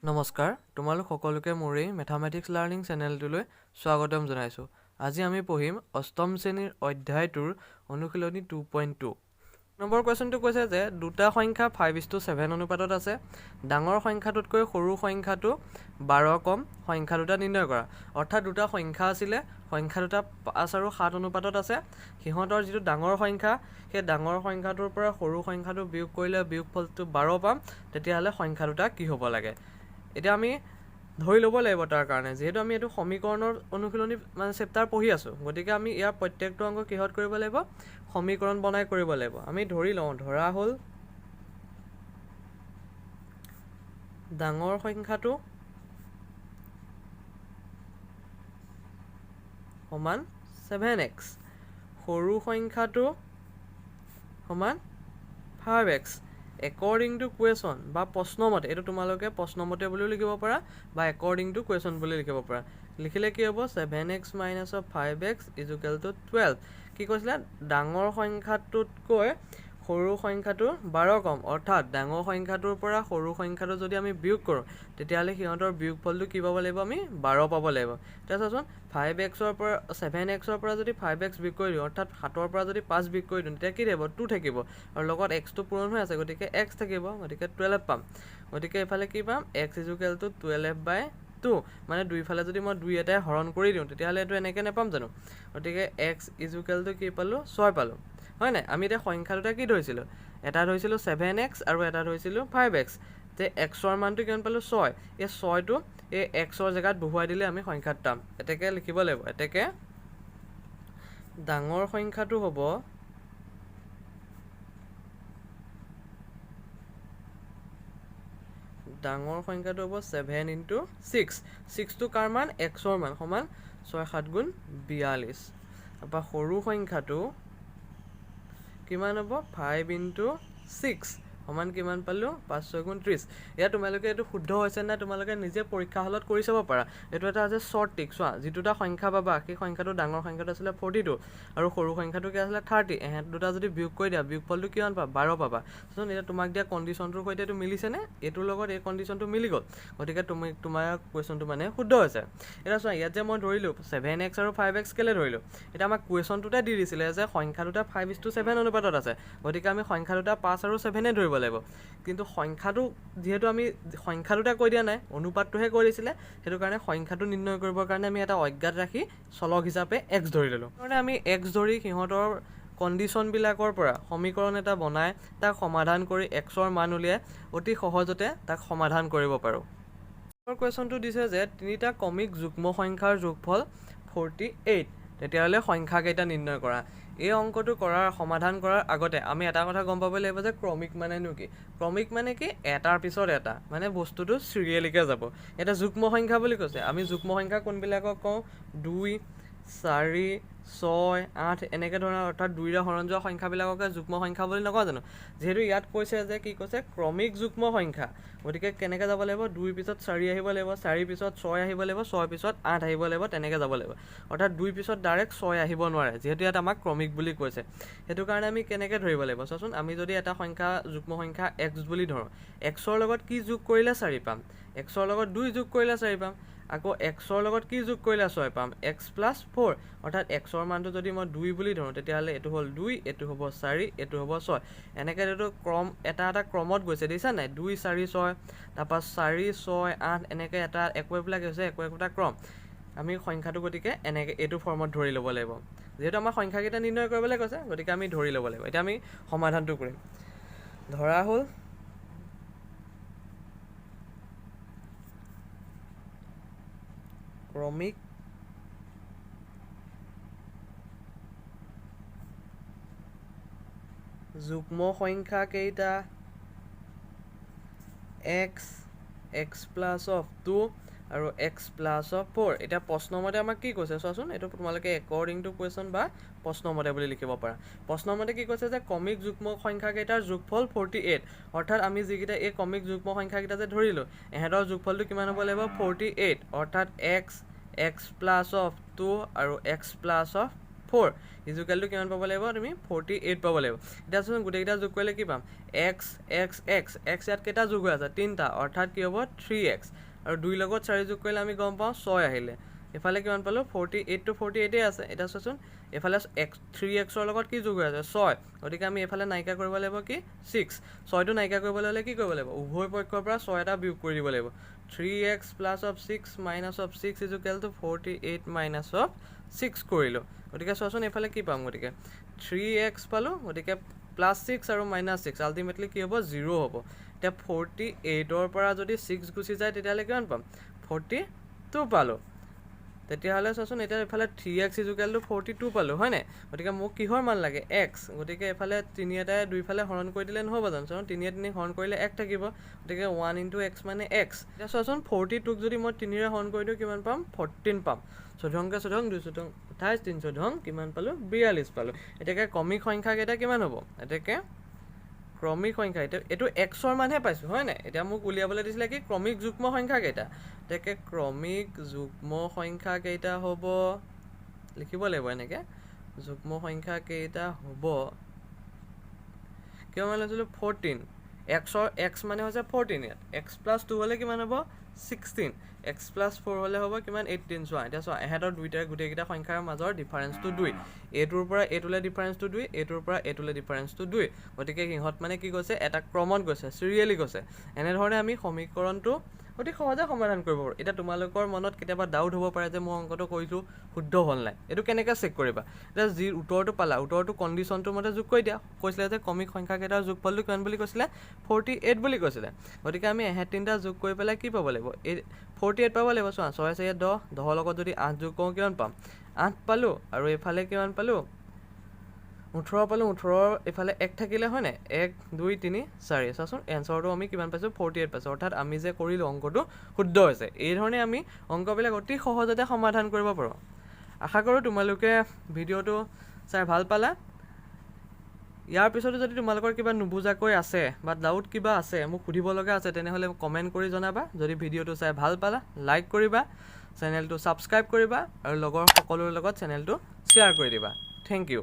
নমস্কাৰ, তোমালোক সকলোকে মোৰ এই মেথামেটিক্স লাৰ্ণিং চেনেলটোলৈ স্বাগতম জনাইছোঁ। আজি আমি পঢ়িম অষ্টম শ্ৰেণীৰ অধ্যায়টোৰ অনুশীলনী 2.2। নম্বৰ কুৱেশ্যনটো কৈছে যে দুটা সংখ্যা 5:7 অনুপাতত আছে, ডাঙৰ সংখ্যাটোতকৈ সৰু সংখ্যাটো 12 কম, সংখ্যা দুটা নিৰ্ণয় কৰা। অৰ্থাৎ দুটা সংখ্যা আছিলে, সংখ্যা দুটা 5 আৰু 7 অনুপাতত আছে। সিহঁতৰ যিটো ডাঙৰ সংখ্যা, সেই ডাঙৰ সংখ্যাটোৰ পৰা সৰু সংখ্যাটো বিয়োগ কৰিলে বিয়োগফলটো 12 পাম। তেতিয়াহ'লে সংখ্যা দুটা কি হ'ব লাগে? এতিয়া আমি ধৰি ল'ব লাগিব। তাৰ কাৰণে যিহেতু আমি এইটো সমীকৰণৰ অনুশীলনী, মানে চেপ্টাৰ পঢ়ি আছোঁ, গতিকে আমি ইয়াৰ প্ৰত্যেকটো অংক কিহত কৰিব লাগিব? সমীকৰণ বনাই কৰিব লাগিব। আমি ধৰি লওঁ, ধৰা হ'ল ডাঙৰ সংখ্যাটো সমান 7 এক্স, সৰু সংখ্যাটো সমান 5 এক্স। একৰ্ডিং টু কুৱেশ্যন বা প্ৰশ্নমতে, এইটো তোমালোকে প্ৰশ্নমতে বুলিও লিখিব পাৰা বা একৰ্ডিং টু কুৱেশ্যন বুলি লিখিব পাৰা। লিখিলে কি হ'ব? 7x minus of 5x is equal to 12। কি কৈছিলে? ডাঙৰ সংখ্যাটোতকৈ সৰু সংখ্যাটো 12 কম। অৰ্থাৎ ডাঙৰ সংখ্যাটোৰ পৰা সৰু সংখ্যাটো যদি আমি বিয়োগ কৰোঁ, তেতিয়াহ'লে সিহঁতৰ বিয়োগফলটো কি পাব লাগিব? আমি 12 পাব লাগিব। এতিয়া চোৱাচোন, 5 এক্সৰ পৰা, 7 এক্সৰ পৰা যদি 5 এক্স বিয়োগ কৰি দিওঁ, অৰ্থাৎ 7ৰ পৰা যদি 5 বিয়োগ কৰি দিওঁ, তেতিয়া কি থাকিব? 2 থাকিব আৰু লগত এক্সটো পূৰণ হৈ আছে, গতিকে এক্স থাকিব। গতিকে 12 পাম। গতিকে এইফালে কি পাম? x is equal to 12 by 2। মানে দুইফালে যদি মই দুই এটাই হৰণ কৰি দিওঁ, তেতিয়াহ'লে এইটো এনেকৈ নাপাম জানো? গতিকে এক্স ইজুকেল টু কি পালোঁ? 6 পালোঁ, হয় নাই? আমি এতিয়া সংখ্যা দুটা কি ধৰিছিলোঁ? এটা ধৰিছিলোঁ 7 এক্স আৰু এটা ধৰিছিলোঁ 5 এক্স। তে এক্সৰ মানটো কিমান পালোঁ? 6। এই 6টো এই এক্সৰ জেগাত বহুৱাই দিলে আমি সংখ্যাটো পাম। এতেকে লিখিব লাগিব, এতেকে ডাঙৰ সংখ্যাটো হ'ব 7 ইনটু 6। ছিক্সটো কাৰ মান? এক্সৰ মান। সমান 6 7 গুণ 42। তাৰপৰা সৰু সংখ্যাটো কিমান হ'ব? 5 ইনটু 6 সমান কিমান পালোঁ? 5 6 গুণ 30। ইয়াত তোমালোকে এইটো শুদ্ধ হৈছে নাই, তোমালোকে নিজে পৰীক্ষা হলত কৰি চাব পাৰা। এইটো এটা আছে শ্বৰ্ট ট্ৰিক। চোৱা, যিটো এটা সংখ্যা পাবা, সেই সংখ্যাটো, ডাঙৰ সংখ্যাটো আছিলে 42 আৰু সৰু সংখ্যাটো কি আছিলে? 30। এহেঁত দুটা যদি বিয়োগ কৰি দিয়া, বিয়োগফলটো কিমান পাবা? 12 পাবা। চোন, এতিয়া তোমাক দিয়া কণ্ডিশ্যনটোৰ সৈতে এইটো মিলিছেনে? এইটোৰ লগত এই কণ্ডিশ্যনটো মিলি গ'ল। গতিকে তুমি তোমাৰ কুৱেশ্যনটো মানে শুদ্ধ হৈছে। এতিয়া চোৱা, ইয়াত যে মই ধৰিলোঁ 7 এক্স আৰু 5 এক্স, কেলৈ ধৰিলোঁ? এতিয়া আমাক কুৱেশ্যনটোতে দি দিছিলে যে সংখ্যা দুটা 5:7 অনুপাতত আছে। গতিকে আমি সংখ্যা দুটা 5 আৰু 7েই ধৰিব লাগিব। কিন্তু সংখ্যাটো যিহেতু আমি সংখ্যা দুটা কৈ দিয়া নাই, অনুপাতটোহে কৈ দিছিলে, সেইটো কাৰণে সংখ্যাটো নিৰ্ণয় কৰিবৰ কাৰণে আমি এটা অজ্ঞাত ৰাশি চলক হিচাপে এক্স ধৰি ল'লোঁ। কাৰণে আমি এক্স ধৰি সিহঁতৰ কণ্ডিশ্যনবিলাকৰ পৰা সমীকৰণ এটা বনাই তাক সমাধান কৰি এক্সৰ মান উলিয়াই অতি সহজতে তাক সমাধান কৰিব পাৰোঁ। কুৱেশ্যনটো দিছে যে তিনিটা ক্ৰমিক যুগ্ম সংখ্যাৰ যোগফল 48, তেতিয়াহ'লে সংখ্যাকেইটা নিৰ্ণয় কৰা। এই অংকটো সমাধান কৰাৰ আগতে আমি এটা কথা গম পাব লাগিব যে ক্ৰমিক মানেনো কি? ক্ৰমিক মানে কি? এটাৰ পিছত এটা, মানে বস্তুটো চিৰিয়েলিকে যাব। এতিয়া যুগ্ম সংখ্যা বুলি কৈছে। আমি যুগ্ম সংখ্যা কোনবিলাকক কওঁ? 2, 4, 6, 8 এনেকৈ ধৰণৰ, অৰ্থাৎ 2ৰে হৰণ যোৱা সংখ্যাবিলাককে যুগ্ম সংখ্যা বুলি নকওঁ জানো? যিহেতু ইয়াত কৈছে যে, কি কৈছে? ক্ৰমিক যুগ্ম সংখ্যা। গতিকে কেনেকৈ যাব লাগিব? 2 পিছত 4 আহিব লাগিব, 4 পিছত 6 আহিব লাগিব, 6 পিছত 8 আহিব লাগিব, তেনেকৈ যাব লাগিব। অৰ্থাৎ 2 পিছত ডাইৰেক্ট 6 আহিব নোৱাৰে, যিহেতু ইয়াত আমাক ক্ৰমিক বুলি কৈছে। সেইটো কাৰণে আমি কেনেকৈ ধৰিব লাগিব চোৱাচোন। আমি যদি এটা সংখ্যা, যুগ্ম সংখ্যা এক্স বুলি ধৰোঁ, এক্সৰ লগত কি যোগ কৰিলে 4 পাম? এক্সৰ লগত 2 যোগ কৰিলে 4 পাম। আকৌ এক্সৰ লগত কি যোগ কৰিলে 6 পাম? X plus 4। অৰ্থাৎ এক্সৰ মানটো যদি মই 2 বুলি ধৰোঁ, তেতিয়াহ'লে এইটো হ'ল 2, এইটো হ'ব 4, এইটো হ'ব 6। এনেকৈ এইটো ক্ৰম, এটা এটা ক্ৰমত গৈছে, দেখিছা নাই? 2, 4, 6, তাৰপৰা 4, 6, 8, এনেকৈ এটা একো একোবিলাক হৈছে একো একোটা ক্ৰম। আমি সংখ্যাটো গতিকে এনেকৈ এইটো ফৰ্মত ধৰি ল'ব লাগিব। যিহেতু আমাৰ সংখ্যাকেইটা নিৰ্ণয় কৰিবলৈ কৈছে, গতিকে আমি ধৰি ল'ব লাগিব। এতিয়া আমি সমাধানটো কৰিম। ধৰা হ'ল ক্ৰমিক যুগ্ম সংখ্যা কেইটা x, x plus of 2 আৰু এক্স প্লাছ অফ 4। এতিয়া প্ৰশ্নমতে আমাক কি কৈছে চোৱাচোন। এইটো তোমালোকে একৰ্ডিং টু কুৱেশ্যন বা প্ৰশ্নমতে বুলি লিখিব পাৰা। প্ৰশ্নমতে কি কৈছে যে ক্ৰমিক যুগ্ম সংখ্যাকেইটাৰ যোগফল 48। অৰ্থাৎ আমি যিকেইটা এই ক্ৰমিক যুগ্ম সংখ্যাকেইটা যে ধৰিলোঁ, ইহঁতৰ যোগফলটো কিমান হ'ব লাগিব? 48। অৰ্থাৎ x, x plus of 2 আৰু এক্স প্লাছ অফ 4 ইজুকেলটো কিমান পাব লাগিব তুমি? 48 পাব লাগিব। এতিয়া চোন, গোটেইকেইটা যোগ কৰিলে কি পাম? X, x, x, x. ইয়াত কেইটা যোগ হৈ আছে? তিনিটা, অৰ্থাৎ কি হ'ব? Three x. আৰু দুইৰ লগত চাৰি যোগ কৰিলে আমি গম পাওঁ ছয় আহিলে। এইফালে কিমান পালোঁ? 48টো 48েই আছে। এতিয়া চোৱাচোন, এইফালে এক্স, থ্ৰী এক্সৰ লগত কি যোগ হৈ আছে? ছয়। গতিকে আমি এইফালে নাইকিয়া কৰিব লাগিব কি? ছিক্স। ছয়টো নাইকিয়া কৰিবলৈ হ'লে কি কৰিব লাগিব? উভয় পক্ষৰ পৰা ছয় এটা বিয়োগ কৰি দিব লাগিব। Three x plus of six minus of six equal to 48 minus of six কৰিলোঁ। গতিকে চোৱাচোন, এইফালে কি পাম? গতিকে থ্ৰী এক্স পালোঁ। গতিকে প্লাছ ছিক্স আৰু মাইনাছ ছিক্স আল্টিমেটলি কি হ'ব? জিৰ' হ'ব। এতিয়া 48ৰ পৰা যদি ছিক্স গুচি যায়, তেতিয়াহ'লে কিমান পাম? 42 পালোঁ। তেতিয়াহ'লে চোৱাচোন, এতিয়া এইফালে three x equal to 42 পালোঁ, হয়নে? গতিকে মোক কিহৰ মান লাগে? এক্স। গতিকে এইফালে তিনি এটাই দুইফালে হৰণ কৰি দিলে নহ'ব জানো? চোৱাচোন, তিনিয়ে তিনি হৰণ কৰিলে এক থাকিব। গতিকে ওৱান ইণ্টু এক্স মানে এক্স। এতিয়া চোৱাচোন, 42ক যদি মই তিনিৰে হৰণ কৰি দিওঁ, কিমান পাম? 14 পাম। 14 অংকে 14, দুই চৈধ্য 28, তিনি চৈধ্য কিমান পালোঁ? 42 পালোঁ। এতিয়াকে ক্ৰমিক সংখ্যাকেইটা কিমান হ'ব? এতেকে ক্ৰমিক সংখ্যা, এতিয়া এইটো এক্সৰ মানহে পাইছোঁ, হয় নাই? এতিয়া মোক উলিয়াবলৈ দিছিলে কি? ক্ৰমিক যুগ্ম সংখ্যা কেইটা। এতেকে ক্ৰমিক যুগ্ম সংখ্যা কেইটা হ'ব লিখিব লাগিব এনেকে। যুগ্ম সংখ্যা কেইটা হ'ব? কিমান লৈছিলোঁ? 14। এক্সৰ এক্স মানে হৈছে 14। ইয়াত এক্স প্লাছ টু হ'লে কিমান হ'ব? 16। এক্স প্লাছ ফ'ৰ হ'লে হ'ব কিমান? 18। চোৱা, এতিয়া চোৱা, এহেঁতৰ দুইটাৰ গোটেইকেইটা সংখ্যাৰ মাজৰ ডিফাৰেঞ্চটো দুই। এইটোৰ পৰা এইটোলৈ ডিফাৰেঞ্চটো দুই, এইটোৰ পৰা এইটোলৈ ডিফাৰেঞ্চটো দুই। গতিকে সিহঁত মানে কি গৈছে? এটা ক্ৰমত গৈছে, চিৰিয়েলি গৈছে। এনেধৰণে আমি সমীকৰণটো অতি সহজে সমাধান কৰিব পাৰোঁ। এতিয়া তোমালোকৰ মনত কেতিয়াবা ডাউট হ'ব পাৰে যে মই অংকটো কৰিছোঁ, শুদ্ধ হ'ল নাই, এইটো কেনেকৈ চেক কৰিবা? এতিয়া যি উত্তৰটো পালা, উত্তৰটো কণ্ডিশ্যনটোৰ মতে যোগ কৰি দিয়া। কৈছিলে যে ক্ৰমিক সংখ্যাকেইটাৰ যোগফলটো কিমান বুলি কৈছিলে? 48 বুলি কৈছিলে। গতিকে আমি এহেঁত তিনিটা যোগ কৰি পেলাই কি পাব লাগিব? এই 48 পাব লাগিব। চোৱা, ছয় চাৰিয়ে 10, 10ৰ লগত যদি আঠ যোগ কৰোঁ কিমান পাম? আঠ পালোঁ। আৰু এইফালে কিমান পালোঁ? 18 পালোঁ। 18ৰ এইফালে এক থাকিলে, হয় নাই? এক, দুই, তিনি, চাৰি। চোৱাচোন, এনচাৰটো আমি কিমান পাইছোঁ? 48 পাইছোঁ। অৰ্থাৎ আমি যে কৰিলোঁ অংকটো শুদ্ধ হৈছে। এই ধৰণে আমি অংকবিলাক অতি সহজতে সমাধান কৰিব পাৰোঁ। আশা কৰোঁ তোমালোকে ভিডিঅ'টো চাই ভাল পালা। ইয়াৰ পিছতো যদি তোমালোকৰ কিবা নুবুজাকৈ আছে বা ডাউট কিবা আছে, মোক সুধিব লগা আছে, তেনেহ'লে কমেণ্ট কৰি জনাবা। যদি ভিডিঅ'টো চাই ভাল পালা, লাইক কৰিবা, চেনেলটো ছাবস্ক্ৰাইব কৰিবা আৰু লগৰ সকলোৰে লগত চেনেলটো শ্বেয়াৰ কৰি দিবা। Thank U.